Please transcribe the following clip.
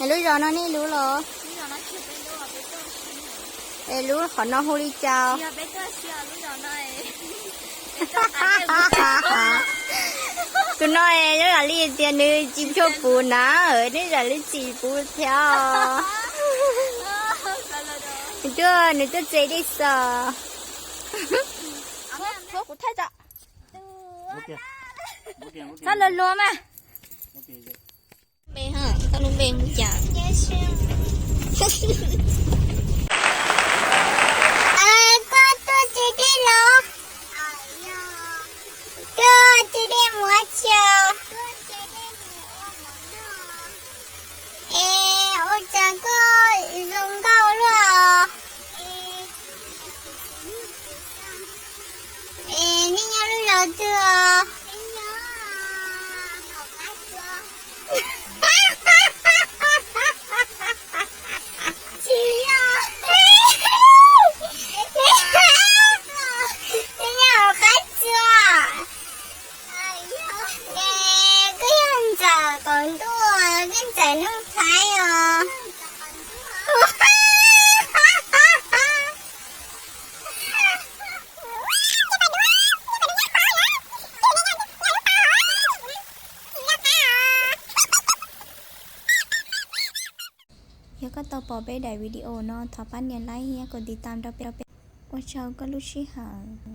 Es lub zos no nej lub los? Es lub qhov no hu li cas? Tus no es zoo li tias nws tsis tshua puv na, nws zoo li tsis puv thiab. Nws tuaj, nws tuaj txiav dej xwb. Txhob luag luag mas. Txhob lub npe hu cas? Koj tuaj txiav dej los? Tuaj txiav dej mus ua tsi? Es ua cas koj zoo nkauj luaj? Es nej nyob lub zos twg os? Tsis yog. Nej nyob hauv qab tsuas. Es koj yog ntxawm qaum ntuj, koj ntxawm Nuj Thaib os. Yog koj tau pom peb daim video no thov pab nias like thiab koj tiv tam rau peb. Ua tsaug koj lub sij hawm.